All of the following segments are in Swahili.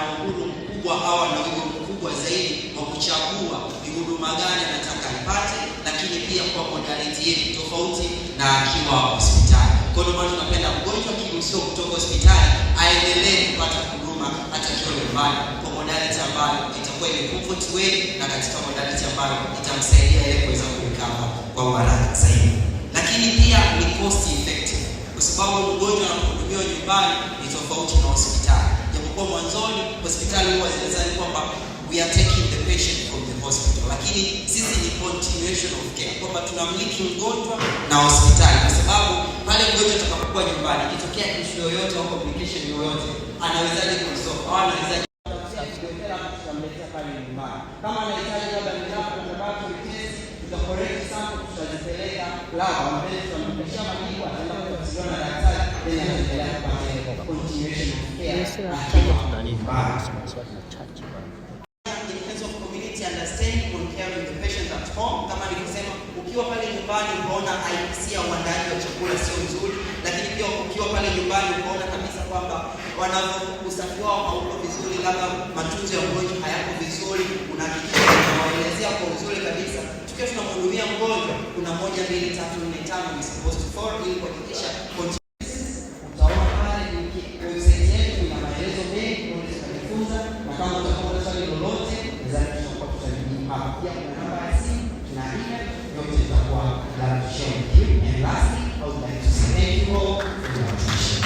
ana uhuru mkubwa au ana wigo mkubwa zaidi wa kuchagua ni huduma gani anataka aipate, lakini pia kwa modality yetu tofauti na akiwa hospitali. Kwa hiyo maana tunapenda mgonjwa akiruhusiwa kutoka hospitali aendelee kupata huduma hata akiwa nyumbani kwa modality ambayo itakuwa ile comfort way na katika modality ambayo itamsaidia yeye kuweza kurecover kwa uharaka zaidi. Lakini pia ni cost effective, kwa sababu mgonjwa anapohudumiwa nyumbani ni tofauti na hospitali. Japokuwa mwanzoni hospitali huwa zinadhani kwamba we are taking the patient from the hospital, lakini sisi ni continuation of care, kwamba tunamlink mgonjwa na hospitali, kwa sababu pale mgonjwa atakapokuwa nyumbani, ikitokea issue yoyote au complication yoyote, anawezaje kuresolve au anawezaje tutamletea pale nyumbani. Kama anahitaji labda ni lab laboratory test, tuta collect sample, tutazipeleka lab, mbele tutamrudishia majibu, ataenda kutafsiriwa na daktari, then ataendelea kupata ile continuation of care akiwa nyumbani. In terms of community understanding on caring the patient at home, kama nilivyosema, ukiwa pale nyumbani ukaona IPC ya uandaaji wa chakula sio nzuri, lakini pia ukiwa pale nyumbani ukaona kabisa kwamba wanavyo usafi wao hauko vizuri, labda matunzo ya mgonjwa hayako vizuri, unahakikisha unawaelezea kwa uzuri kabisa. Tukiwa tunamhudumia mgonjwa, kuna moja, mbili, tatu, nne, tano ni supposed to follow ili kuhakikisha. Utaona pale website yetu ina maelezo mengi, unaweza kujifunza, na kama utakuwa na swali lolote, nadhani tutakuwa tutajibu hapa. Pia kuna namba ya simu, tuna email, yote itakuwa glad to share with you. And lastly, I would like to say thank you all for your attention.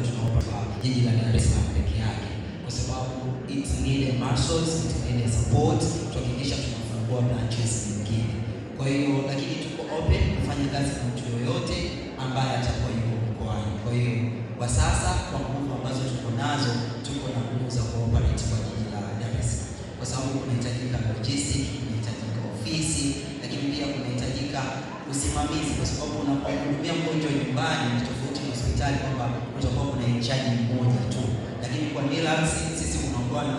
Tunaomba jiji la Dar es Salaam peke yake, kwa sababu it need muscles, it need support, tuhakikisha tunafungua branches nyingine. Kwa hiyo lakini tuko open kufanya kazi na mtu yoyote ambaye atakuwa yuko mkoani. Kwa hiyo kwa sasa, kwa nguvu ambazo tuko nazo, tuko na nguvu za kuoperate kwa jiji la Dar es Salaam, kwa sababu kunahitajika logistic, kunahitajika ofisi, lakini pia kunahitajika usimamizi, kwa sababu unapohudumia mgonjwa nyumbani ni tofauti na hospitali kwamba kutakuwa kuna in-charge mmoja tu, lakini kwa Nilax sisi kunakuwa na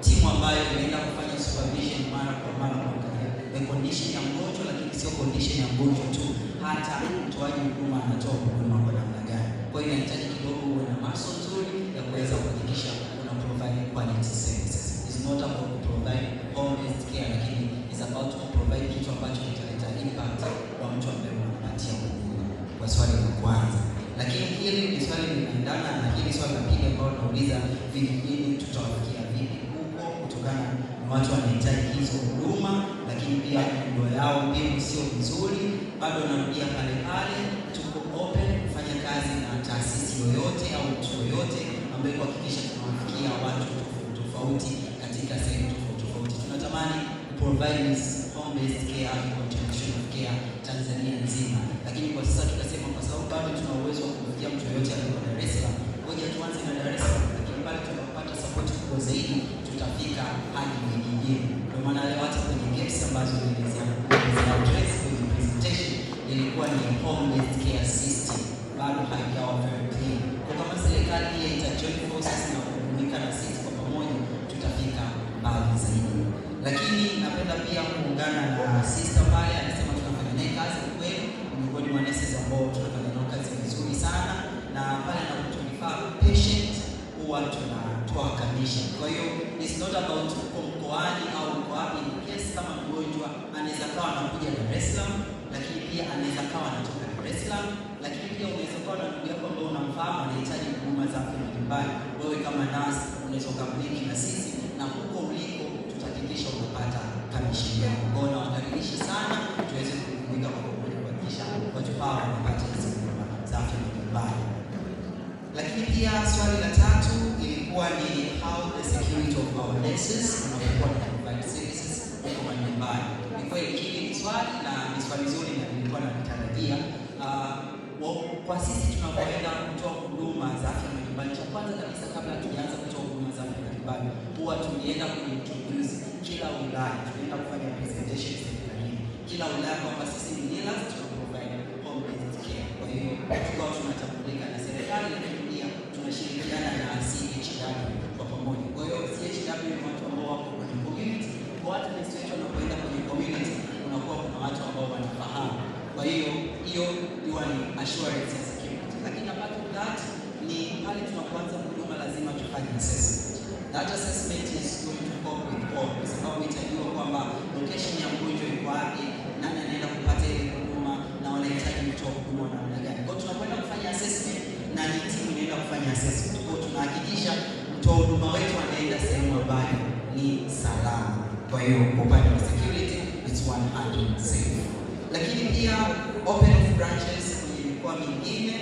timu ambayo inaenda kufanya supervision mara kwa mara kuangalia the condition ya mgonjwa, lakini sio condition ya mgonjwa tu, hata mtoaji huduma anatoa huduma kwa namna gani. Kwa hiyo inahitaji kidogo uwe na maso nzuri ya kuweza kuhakikisha una provide quality services. It's not about to provide home based care, lakini it's about to provide kitu ambacho kitaleta impact kwa mtu ambaye unampatia huduma. Kwa swali la kwanza, lakini hili ni swali linaendana na hili swali la pili ambalo nauliza, vijijini tutawafikia vipi huko, kutokana na watu wanahitaji hizo huduma, lakini pia miundo yao mbinu sio vizuri. Bado narudia pale pale, tuko open kufanya kazi na taasisi yoyote au mtu yoyote ambaye kuhakikisha tunawafikia watu tofauti tofauti katika sehemu tofauti tofauti. Tunatamani provide this home based care, continuation of care Tanzania nzima, lakini kwa sasa tukasema kwa sababu bado tuna uwezo wa kumfikia mtu yoyote aliye Dar es Salaam, ngoja tuanze na Dar es Salaam, lakini pale tunapata support kubwa zaidi tutafika hadi vijijini. Ndio maana leo hata kwenye gaps ambazo nilizi address kwenye presentation ilikuwa ni home based care system, bado haijawa very clean. Kwa kama serikali pia ita join forces na kujumuika na sisi kwa pamoja, tutafika mbali zaidi. Lakini napenda pia kuungana na sister pale, alisema tunafanya naye kazi. Kweli miongoni mwa nurses ambao tunafanya nao kazi vizuri sana, na pale anapoturefer patient huwa tunatoa commission. Kwa hiyo it's not about uko mkoani au uko wapi. In case kama mgonjwa anaweza kawa anakuja Dar es Salaam, lakini pia anaweza kawa anatoka Dar es Salaam, lakini pia unaweza kuwa na ndugu yako ambaye unamfahamu anahitaji huduma za afya mbalimbali. Wewe kama nurse unaweza ukamlink na sisi, na huko uliko tutahakikisha unapata commission yako. Kwa hiyo nawakaribisha sana tuweze kujumuika kwa pamoja kuhakikisha watu hawa wanapata hizi huduma za afya mbalimbali. Lakini pia swali la tatu ilikuwa ni how the security of our nurses unapokuwa na provide services huko manyumbani. Ni kweli hili ni swali na ni swali zuri na nilikuwa nalitarajia. Kwa sisi tunapoenda kutoa huduma za afya majumbani, cha kwanza kabisa kabla hatujaanza kutoa huduma za afya majumbani, huwa tulienda kuintroduce kila wilaya, tulienda kufanya presentation serikalini kila wilaya kwamba sisi ni Nilas tuna provide home based care. Kwa hiyo tukawa tunatambulika na serikali, lakini pia tunashirikiana na CHW kwa pamoja. Kwa hiyo CHW ni watu ambao wako kwenye community. Kwa watu nesi wetu wanapoenda kwenye community, kunakuwa kuna watu ambao wanafahamu. Kwa hiyo hiyo huwa ni assurance ya security. Lakini apart from that ni pale tunapoanza huduma lazima tufanye assessment. That assessment is going to cope with all, kwa sababu itajua kwamba location ya mgonjwa iko wapi, nani anaenda kupata ile huduma na wanahitaji mtoa huduma wa namna gani. Kwa hiyo tunakwenda kufanya assessment na ni timu inaenda kufanya assessment. Kwa hiyo tunahakikisha mtoa huduma wetu anaenda sehemu ambayo ni salama. Kwa hiyo kwa upande wa security, it's 100 safe. Lakini pia open of branches kwenye mikoa mingine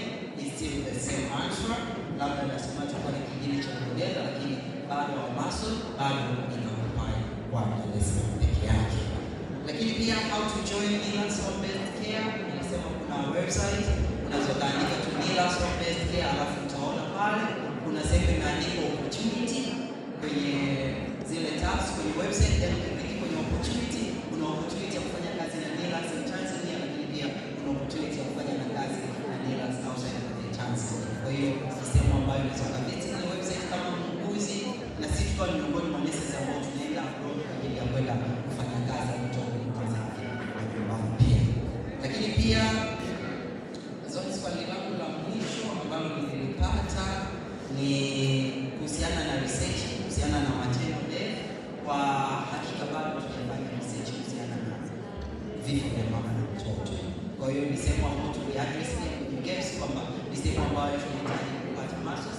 is still the same answer. Labda Dar es Salaam tutakuwa na kingine cha kuongeza, lakini bado Almaso bado ina occupy kwa Dar es Salaam peke yake. Lakini pia how to join Nilas Home Based Care, nilisema kuna website unaweza ukaandika tu Nilas Home Based Care, alafu utaona pale kuna sehemu imeandikwa opportunity kwenye zile tabs kwenye website, then ukiclick kwenye opportunity, kuna opportunity ya kufanya kazi na Nilas in Tanzania, lakini pia kuna opportunity ya kufanya na kazi na Nilas outside of the Tanzania. Kwa hiyo ni sehemu ambayo unaweza ukavisit ile website kama muuguzi, na sisi tukawa ni miongoni mwa nurses ambao tunaenda abroad kwa ajili ya kwenda kufanya kazi au kutoa huduma za afya majumbani pia. Lakini pia Zoni, swali langu la mwisho ambalo nililipata ni kuhusiana na research, kuhusiana na maternal death. Kwa hakika bado hatujafanya research kuhusiana na vifo vya mama na mtoto. Kwa hiyo ni sehemu ambayo tuliaddress pia kwenye gaps kwamba ni sehemu ambayo tunahitaji kupata masources.